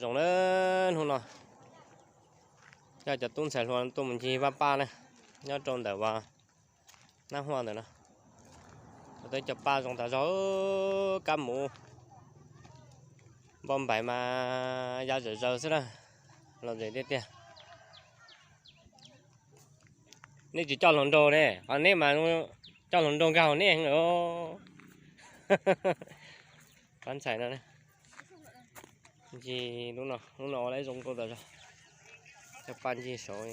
Zoo na, hnub no yog cov tub ntxhais hluas tuaj mus ncig vaj paj na, nyob rau ntawm Nab Huaj ntawm no. Teb cov paj zoo tas zog, kab muv npauj npaim mas ya zawm zaws xwb na, lom zem tiag tiag. Nej tsis coj hluas nraug ne, ho nej mas coj hluas nraug nkag hauv nej heev lawm. Pab ntxhais no ncig lub no, lub no ua lawv zoo nkauj tas zog. Cov paj ncig saud.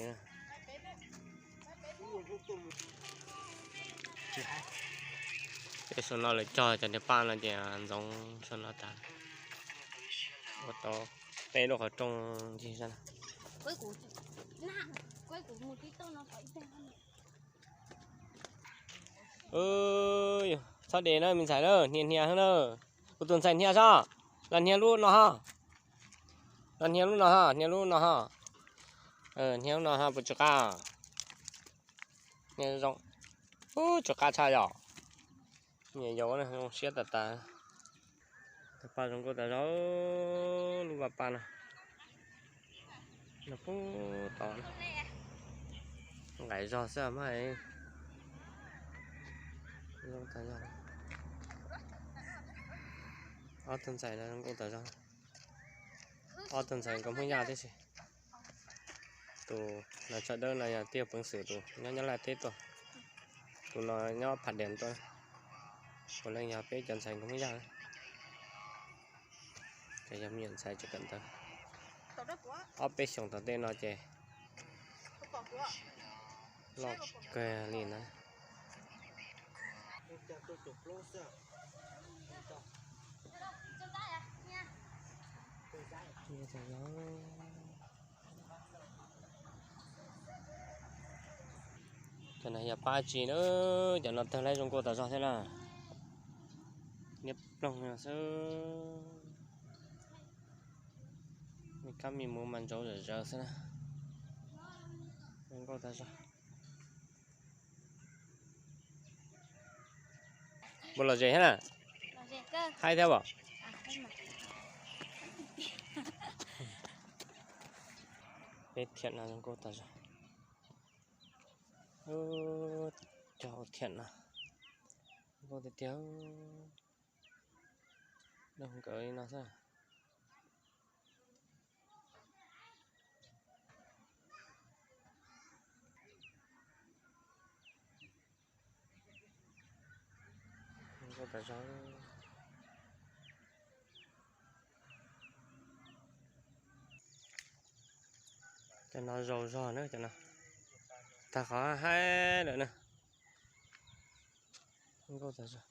Tej saum no lawv cog cov niag paj no ces ntxoov saum no tas. Ua tau peb lub qhov rooj ncig sab no. Txhob de na me ntxhais na, hnia hnia na. Kuv tus ntxhais hnia sob, los hnia lub no ho. Los hnia lub no ho, hnia lub no ho. Hnia lub no ho puas tsw qab? Hnia zoo. Ub, tsw qab tshaj yom. Nyiam yau na, zoo siab tas tas. Tus paj zoo nkauj tas zog, lub vaj paj no. Nws pub tod, nqaim zog xwb mas. Zoo tas zog. Ob tug ntxhais no zoo nkauj tas zog. Ob tug ntxhais nkauj Hmoob Yaj tib si. Tus no tsho dawb no yog tij peev xwm tus nyob Nyab Laj teb tuaj. Tus no nyob Phav Dees tuaj. Puav leej yog peb cov ntxhais nkauj Hmoob Yaj. Ces yog me nyuam ntxhais tsis kawm ntawv. Ob peb xyoos tom ntej no ces loj kawg li na. Cov no yog pab tsi na, cov no tawg laib zoo nkauj tas zog thiab na. Niab ploog xwb. Me kab me muv mas ntsaud zawm zaws xwb na. Zoo nkauj tas zog. Npua lom zem thiab na. Haib thiab as. Peb thiam no zoo nkauj tas zog. Cog thiam no nkauj tiag tiag. Doog nkawd li no xwb. Nkauj tas zog. Cov no zaus zog na, cov no tag qhov haib lawm na. Nkauj tas zog.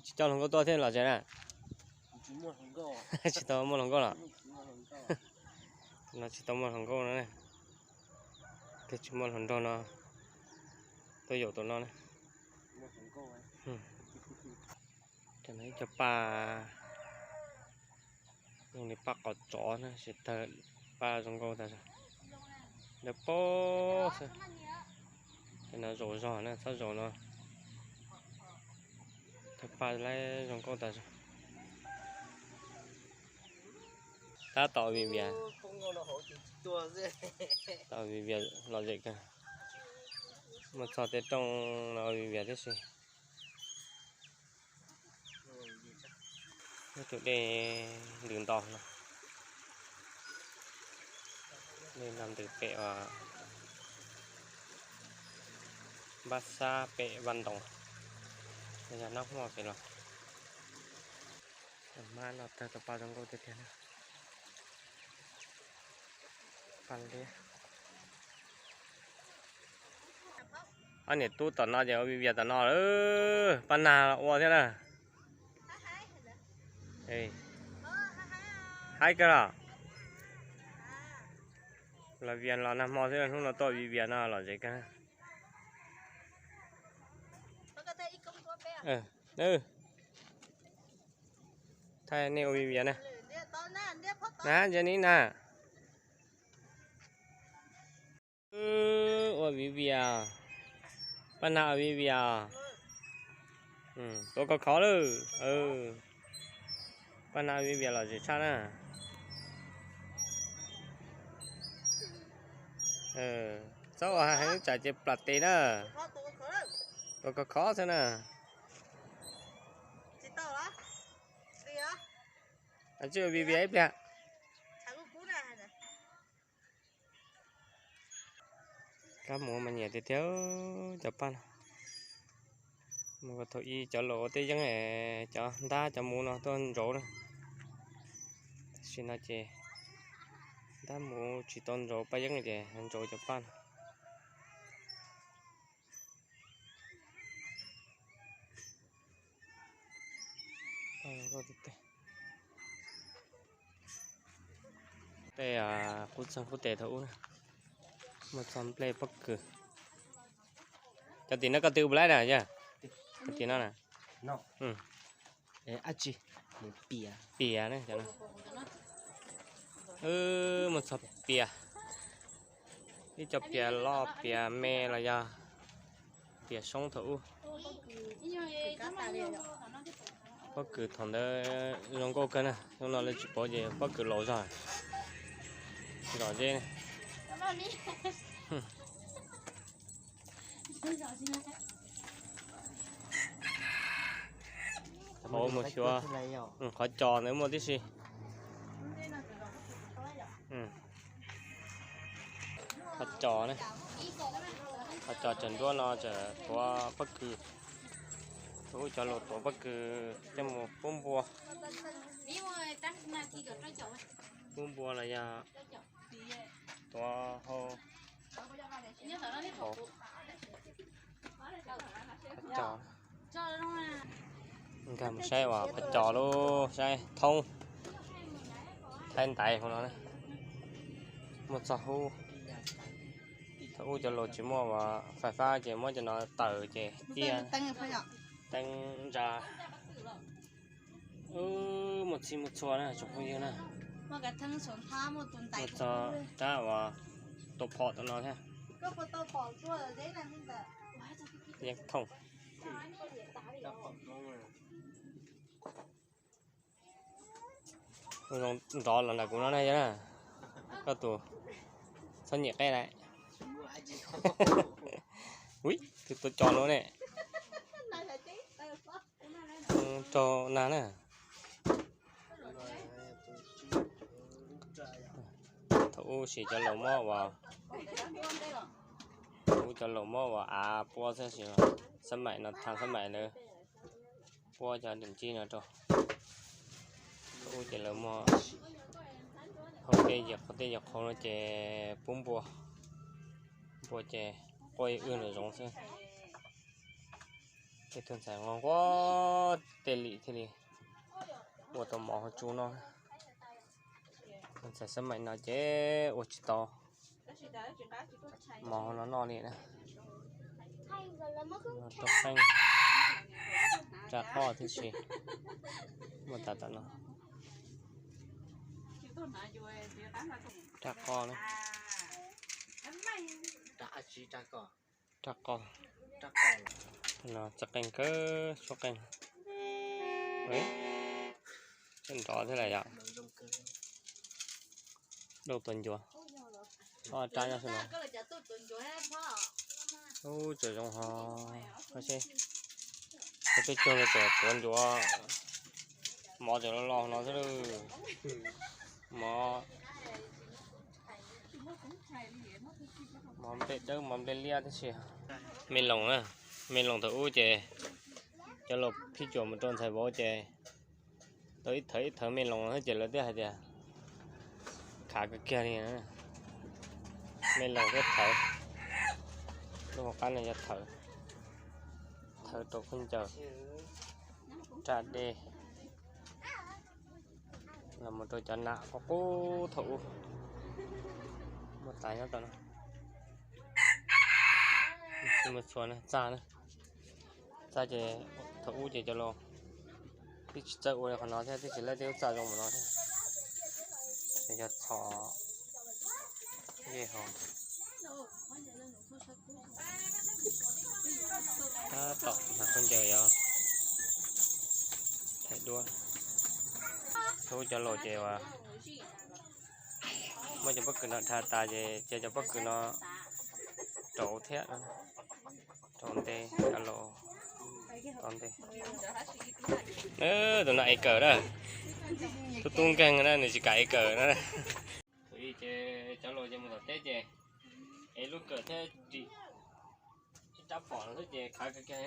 Tsis tau hluas nkauj tuaj thiab los tsev na. Tsis tau muaj hluas nkauj los? No tsis tau muaj hluas nkauj no. Tiag tsis muaj hluas nraug no tuaj yaum tus no na. Cov no ib co paj, zoo li paj qos tsov na, tsis tawg, paj zoo nkauj tas zog. Lawv pob xwb. Cov no zaus zog na, txhob zaus no. Cov paj laib zoo nkauj tas zog. Tab tom vij vias, tom vij vias lom zem kawg. Mus txog tej rooj no vij vias tib si. Ib tug dej ntws nto no, dej no ntws pem uas Npab Xab pem Vaj Ntoos, yog Nab Huaj pem los. Hmab no tawg tau paj zoo nkauj tiag tiag na. Paj liab. Ob niam tub tom no ces ua vij vias tom no lawm, paj nag los ua thiab na. Haib kawg los. Los vias los nag hmo xwb, hnub no tuaj vij vias no lom zem kawg. Thaij nej ua vij vias na. Na, ntsia ni na. Ua vij vias, paj nag ua vij vias. Tuav koj khov lawm. Paj nab vij vias lom zem tshaj na. Txhob ua heev tsam ces plam tes na. Tua khov khov xwb na. Tsis ua vij vias ib pliag. Kab mus mas nyiam tiag tiag cov paj no. Mus thaum ub cov laus ua teb yeeb, cov ntab cov muv no tuaj ntsauv na. Tam sim no ces ntab muv tsis tau ntsauv paj yeeb ces ntsauv cov paj no. Tej qub txeeg qub tes thaum ub na, muaj txog nplej pob kws. Cov tim no koj twb ua lawm na yog? Cov tim no na. Pias na. Muaj txog pias, ib co pias loj pias me los yog pias soob thaum ub. Pob kws thaum ntawd zoo nkauj kawg na, hnub no lawv tsis pauv ces pob kws laus zog. Zom zeb. Qhov mus xyuas, qhov cos ntawd muaj tib si. Qhov cos, qhov cos tseem nruab no tseem tuav pob kws. Ub, cov laus tuav pob kws coj mus pub npua. Pub npua los yog tuav hau. Qhov cos, nkag mus saib uas qhov cos lub saib thoob thaib ntaiv hauv no. Muaj txog hub, thaum ub cov laus tsis muaj uas fais fab ces muab cov no tawm ces ciaj teeb ntsa. Muaj txhij muaj txhua na tsoom phooj ywg na. Muaj txog rab uas tua phom tom no thiab. Yeeb thooj. Zoo nrov los nram kuv no na yog na. Koj tus txhob nyem qeb lawm. Ui, tus tua cos no ne. Raug nag na. Thaum ub sim cov laus muab uas, thaum ub cov laus muab uas av puab xwb, xab maim no thav xab maim lawv puab cov daim ntsib no rau. Thaum ub ces lawv muab hau tej yam qhov tej yam qhov no ces pub npua, npua ces quaj ib wb nram zoov xwb. Tej tug ntxhais nquag nquag tej lim thiaj li ua tau mov hauv tsu noj. Tus ntxhais xab maim no ces ua tsis tau mov hauv no noj li na. Rau qeej, rab qoj tib si, muaj tas tom no. Rab qoj na. Rab qoj. No txawj qeej kawg, suab qeej. Nrov thiab lawm yom. Dauj tuav ncuav. Ob rab nyob xwb no. Ub, tseem zoo ho. Seb, peb caug no tseem tuav ncuav, mov tseem los los no xwb lawm. Mov, mov nplej dawb mov nplej liab tib si. Me loos na, me loos thaum ub ces cov laus phij cuam mus rau ntxhais vauv ces tau ib thawv ib thawv me loos xwb ces lawv twb hais tias khav kawg kiag li. Me loos thiab thawv, lub hauv qab no yog thawv, thawv rau khaub ncaws, raj dej. Los mus rau cov nam qub qub thaum ub, muaj tas nyob tom no. Tsis muaj txhua na, txaj na. Txaj ces thaum ub ces cov laus twb tsis txawj ua li qhov no thiab, twb tsis laij tej lub txaj zoo npaum no thiab. Ces yog txhos zej hauv. Tab tom hnav khaub ncaws yog thaij duab. Tub cov laus ces muab cov pob kws no dhau tas ces cia cov pob kws no rauv thiab, rauv nte, cov laus rauv nte. Tus no ev kawm na, tub tub nkeeg na, nws tsis kam ev kawm na. Ces cov laus ces mus tom teb ces ev lub kawm thiab ris ib rab phom no xwb ces khav kawg kiag.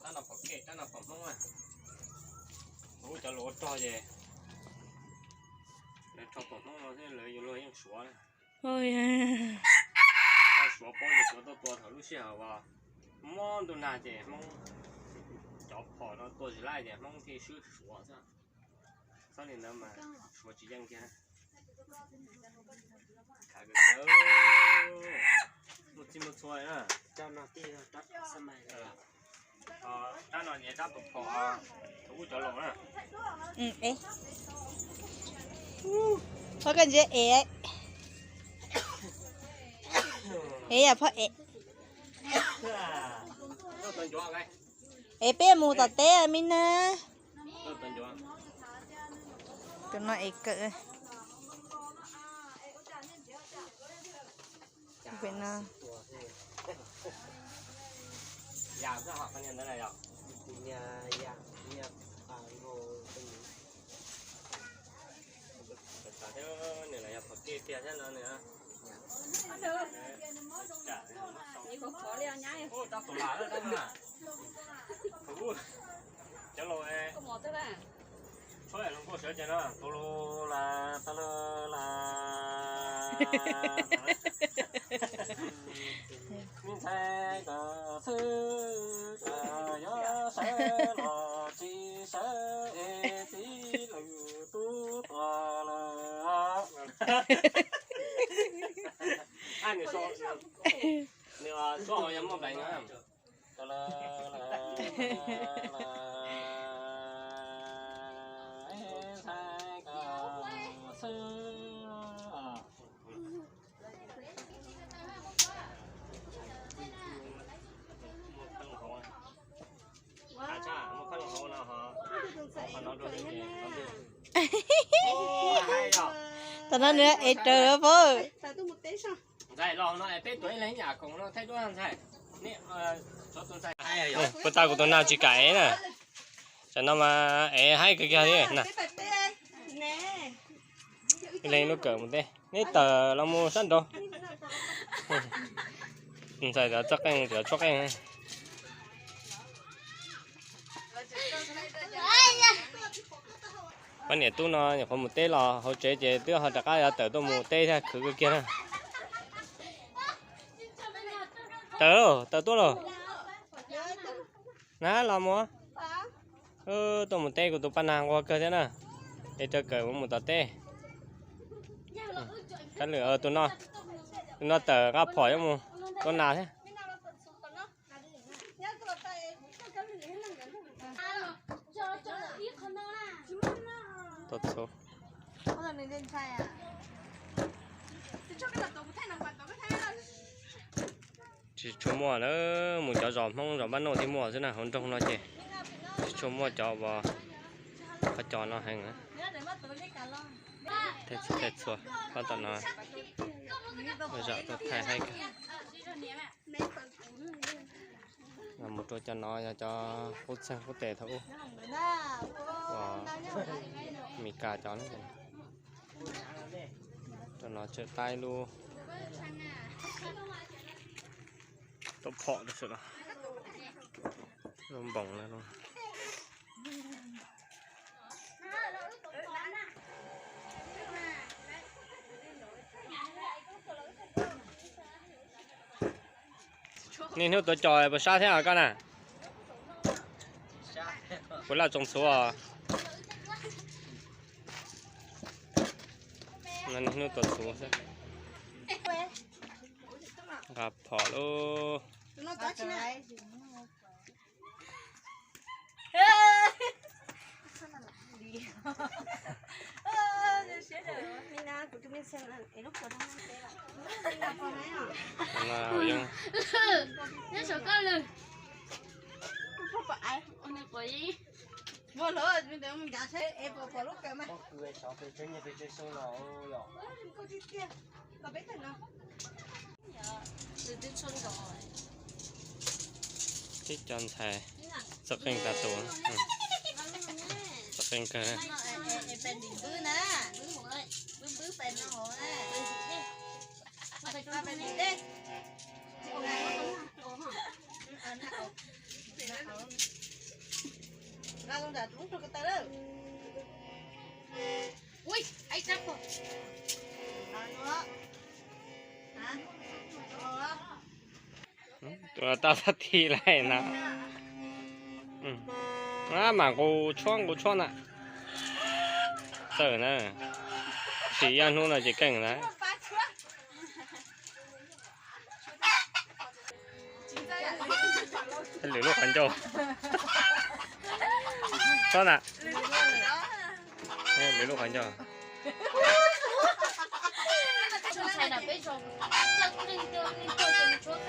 Rab no phom kej, rab no phom Hmoob na. Kuv cov laus ua rog ces lawv rho phom Hmoob no xwb, lawv yuav luag yeej Suav na. Suav paub ces Suav tuaj tua thaum lub sij hawm uas mob ntuj nag ces Hmoob cov phom no tua tsis laij ces Hmoob thiaj swb Suav xwb. Txhob li ntawd mas Suav tsis yeej kiag. Muaj txij muaj txhua na. Rab no ces rab phom, tus ub cov laus na. Phoj koj ntsia ev, ev yam phoj ev. Ev peb mus tom teb me na. Tus no ev kawm. Pem no. Cov laus tshuab hluas nkauj sawv ces no, tu lu la ta la la. Me ntxhais kom xwb, yog sawv los tsis sawv es tib lwm tub tuaj lawm. Nws suab hauv yog muaj nplees no. Tam no nws ev raws pab. Puas tas kuv tus nag tsis kam ev na. Tam no mas ev haib kawg kiag li na. Ib leeg lub kawm mus teb, neb tawm los mus sab nraud. Ntxhais txoj qeej, tshuab qeej. Pab niam tub no nyuam qhuav mus teb los hauv tsev ces twb ho rov qab yuav tawm tuaj mus teb thiab, khwv kawg kiag na. Tawm, tawm tuaj lauj. Na los mus. Tuaj mus teb, kuv tus paj nag nquag kawg thiab na. Es raws kawm mus tom teb. Kab lwm tus no, tus no tawm nqa phom yuav mus tua nas thiab. Tua txhuv. Tsis tshua muaj lawm, mus cov zos Hmoob zos npab noj thiaj muaj xwb na, hauv nroog no ces tsis tshua muaj cov uas qhov cos no heev. Tej txhua tej txhua, pab tom no zam tuaj thaij haib kawg. Mus rau cov no yog cov qub txeeg qub tes thaum ub uas Mes Kas cov na. Rau no tsawm taib lub tuaj phom rau sawv daws, lub npoos na. Niaj hnub tuav cos puas sab thiab koj na? Puas laj tsoos txhuv os? No niaj hnub tuav txhuv xwb. Nqa phom lauj. Muaj lawm, mus ncav saib es puas pom lub kawm mas. Pob kws xyov pes tsawg niag pes tsawg xyoo los yom. Tib co ntxhais txawj qeej tas tus, txawj qeej kawg. Tus no tau tag thi lawm no. Mam nqus tshuab nqus tshuab na. Txawj na. Sim ib hnub no ces keej na. Lwm lub qhov ncauj. Txhob na. Lwm lub qhov ncauj.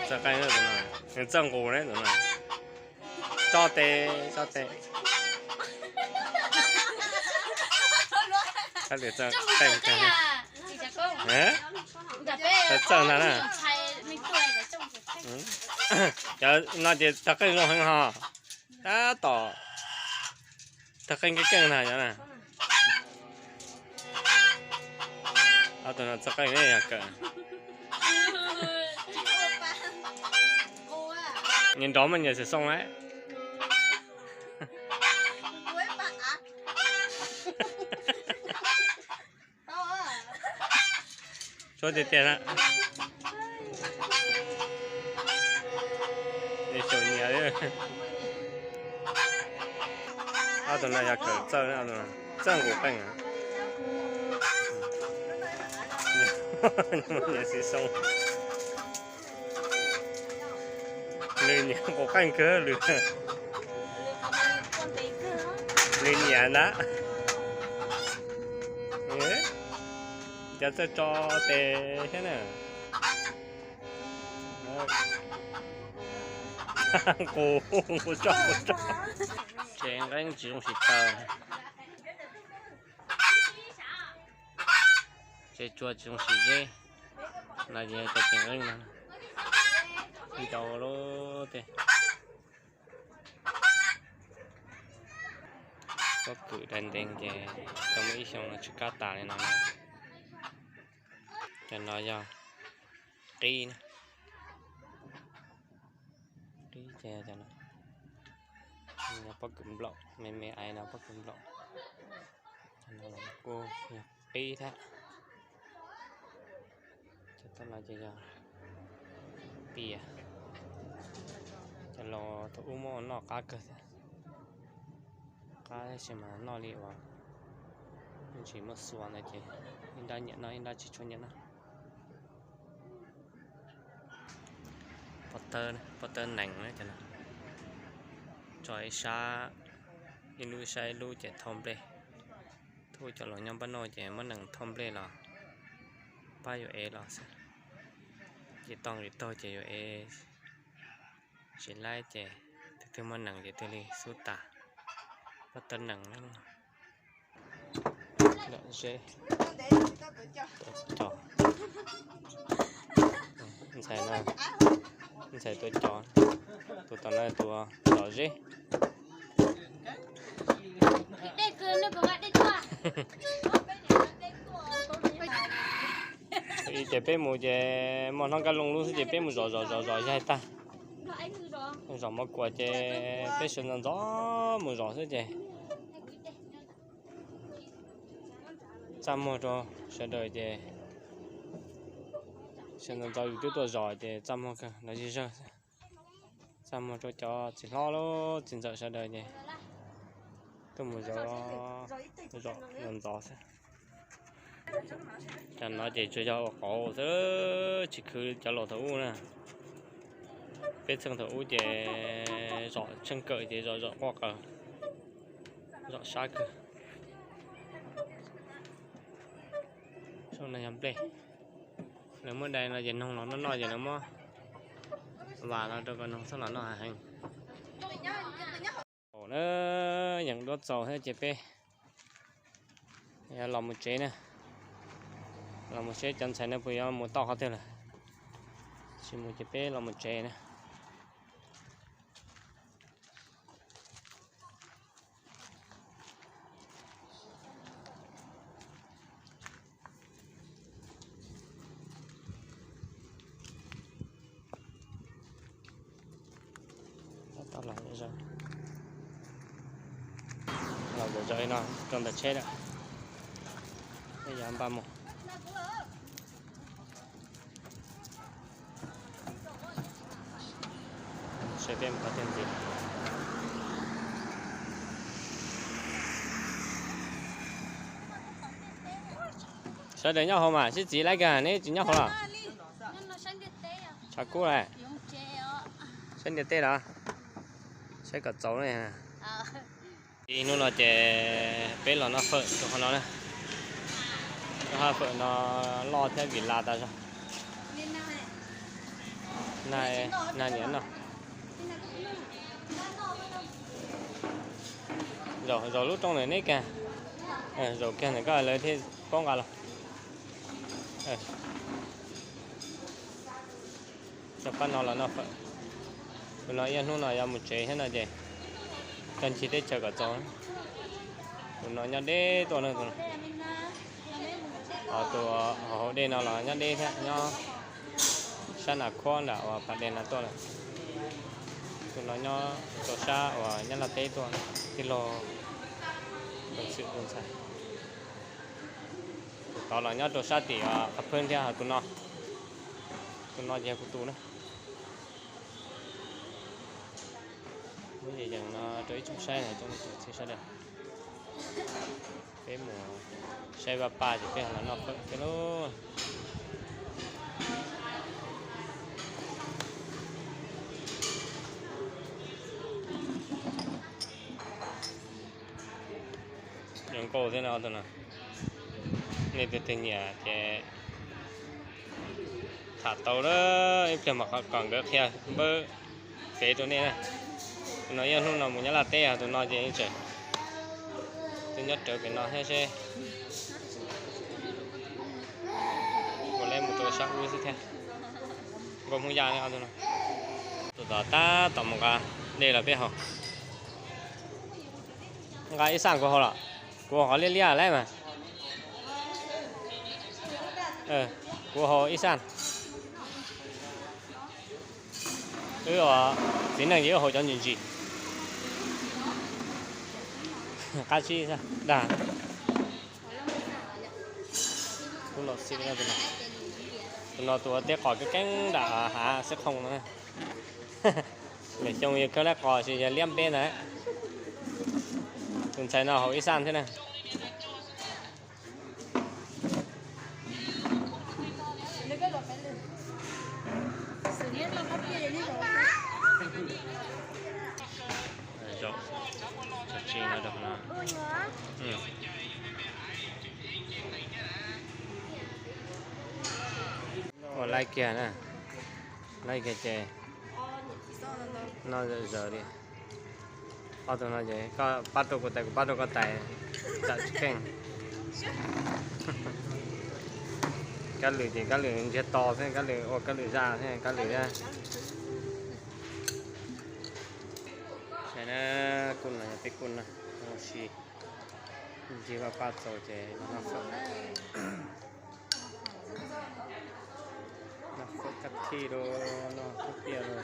Txawj qeej tus no, nws txawj nqus ne tus no. Tso tes, tso tes. Txawj qeej. Txawj ntag na. Cov no ces txawj qeej zoo heev ho. Tab tom txawj qeej keej keej na cov na. Ob tug no txawj qeej yog kawm. Nyias nrov mas nyias xwm xoo lawm. Tshuab tiag tiag na. Nyias xyaum nyias. Ob tug no yog kawm txawj, txawj nqus qeej. Nyias xwm xoo. Nws nyiam nqus qeej kawg lwm. Nws nyiam na. Cov txawj tso tes thiab na. Nqus, nqus tso, nqus tso. Tsev nqeeb tsis zoo sim taws. Tsev tsua tsis zoo sim zeb. No ces cov tsev nqeeb no. Ntau lub tej. Pob kws dai ntees ces tau muaj ib xyoo no tsis kab tas li no. Cov no yog qib na. Qib ces cov no, pob kws nplaum, me me aiv no pob kws nplaum. Cov no los kuj yog qib thiab. Cov toj no ces yog pias. Cov laus thaum ub muab ua noj qab kawg thiab. Qab tab sis mas noj li uas me ntsis muaj xuas ntawd ces ib nrab nyiam noj ib nrab tsis tshua nyiam noj. Pob tawb, pob tawb nees na cov no. Tso ib sab, ib lub ib sab ib lub ces thauj nplej. Thaum cov laus nyob npaj noj ces muab nees thauj nplej los pab yuav ev los xwb. Ces toj nqis taug ces yuav ev tsis laib ces tus twg muaj nees ces tus li xub tas. Pob tawb nees na. Lom zeb, tuav cos. Ntxhais no, ntxhais tuav cos, tus tom no tuav lom zeb. Ces peb mus ces muaj hnub Nkaj Looj lub xwb ces peb mus zov zov zov zov yaig tag. Zov mov kuam ces peb sawv ntxov ntxov mus zov xwb ces txaj muag rau sawv daws ces sawv ntxov ntxov yus twb tuaj zov ces txaj muag kawg los zig zawg xwb. Txaj muag rau cov txiv hlob lub txiv ntxawm sawv daws ces tuaj mus zov zov ntxov xwb. Cov no ces tsuas yog ua qauv xwb, tsis khwv cov laus thaum ub na. Peb txheej thaum ub ces zom tsheej kawm ces zom zom quaj qaws, zom sab kawg. Saum no yog nplej, lawv muab dai no ces noog los noj noj ces lawv muab vas no rau kom noog txhob los noj heev. Na, Yeem duab txaus thiab ces peb yuav los mus tsev na. Los mus seb cov ntxhais no puas yuav mus tau qhov twg lawm. Tsis mus ces peb los mus tsev na. Los zom zaws no rau ntawm tsheb lawm. Peb yuav npaj mus. Saib peb mus qhov twg ntxiv. Sawv daws nyob hauv mas sib txiv laib kag, neb tsis nyob hauv los? Tshav kub lawm. Saib ntiaj teb los? Saib kom txaus na. Ib hnub no ces peb los noj fawm rau qhov no na. Lub hab fawm no loj thiab vim las tas zog. Nag niam noj. Zaum lub rooj ntawm neb kag. Zaum kag ntawm koj lawv thiaj paub nqa los. Rau pab no los noj fawm. Tus no ib hnub no yuav mus tsev thiab no ces coj ncig teb chaws kom txaus. Tus no nyob deb tuaj na. Tus hauv dej no los nyob deb thiab, nyob sab Nas Khuab nram uas Pas Des no tuaj lawm. Tus no nyob rau sab uas Nyab Laj teb tuaj, tij laug Ntxawm Xwm tus ntxhais. Tus tod los nyob rau sab tim Qhov Pheeb thiab, tus no, tus no ces yog kuv tus na. Muab yees no rau ib tsoom saib, tsoom txiv sawv daws. Peb mus saib vaj paj ces peb los noj fawm thiab lauj. Zoo nkauj thiab no tus no. Nej tus twg nyiam ces tham tau lawm, ib pliag mam kom nkawd qhia npawb fev rau nej na. Tus no ib hnub no mus Nyab Laj teb, tus no ces yeej tseem twb nyob rawv pem no thiab seb. Ua leb mus rau sab ub xwb thiab. Nkauj Hmoob Yaj ne, tus no. Tus tod tab tom mus nqa dej los peb haus. Nqa ib xaj kuv haus los? Kuv haus qhov liab liab lawm mas. Kuv haus ib xaj. Wb txiv neej ces wb haus cov ntsim ntsim. Qab tsib dag. Tus no tus ua teb qos keeb keeb nram hav Xeeb Qhoom no. Lwm xyoo yog khawb lab qos, sis yog liab npeb ntag. Tus ntxhais no haus ib xaj thiab na. Zaum tsis no rau no. Ua laib kiag na, laib kiag ces noj zawm zaws li. Ob tug no ces koj pab rau kuv tais, kuv pab rau koj tais, tsam tsis keej. Kab lwm ces kab lwm ntsiag to xwb, kab lwm ua kab lwm zaj xwb, kab lwm thiab. Saib na, kuj no yog peb kuj no ua si ncig vaj paj txaus ces los noj fawm. Noj fawm kab thij rau, noj kab tiaj rau.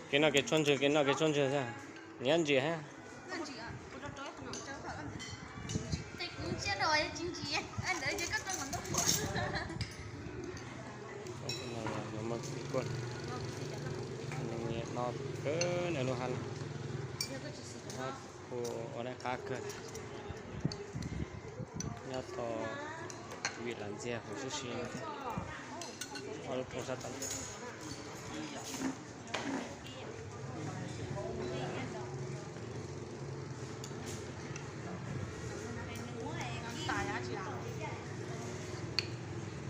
Kev noj kev tshuaj ntswg, kev noj kev tshuaj ntswg xwb. Nyiam ntsim thiab. No kawg nws lub hab, hab kuj ua laj qab kawg. Nyob tau vim lam ntxiag huv sib si thiab. Ob lub rooj sab tom.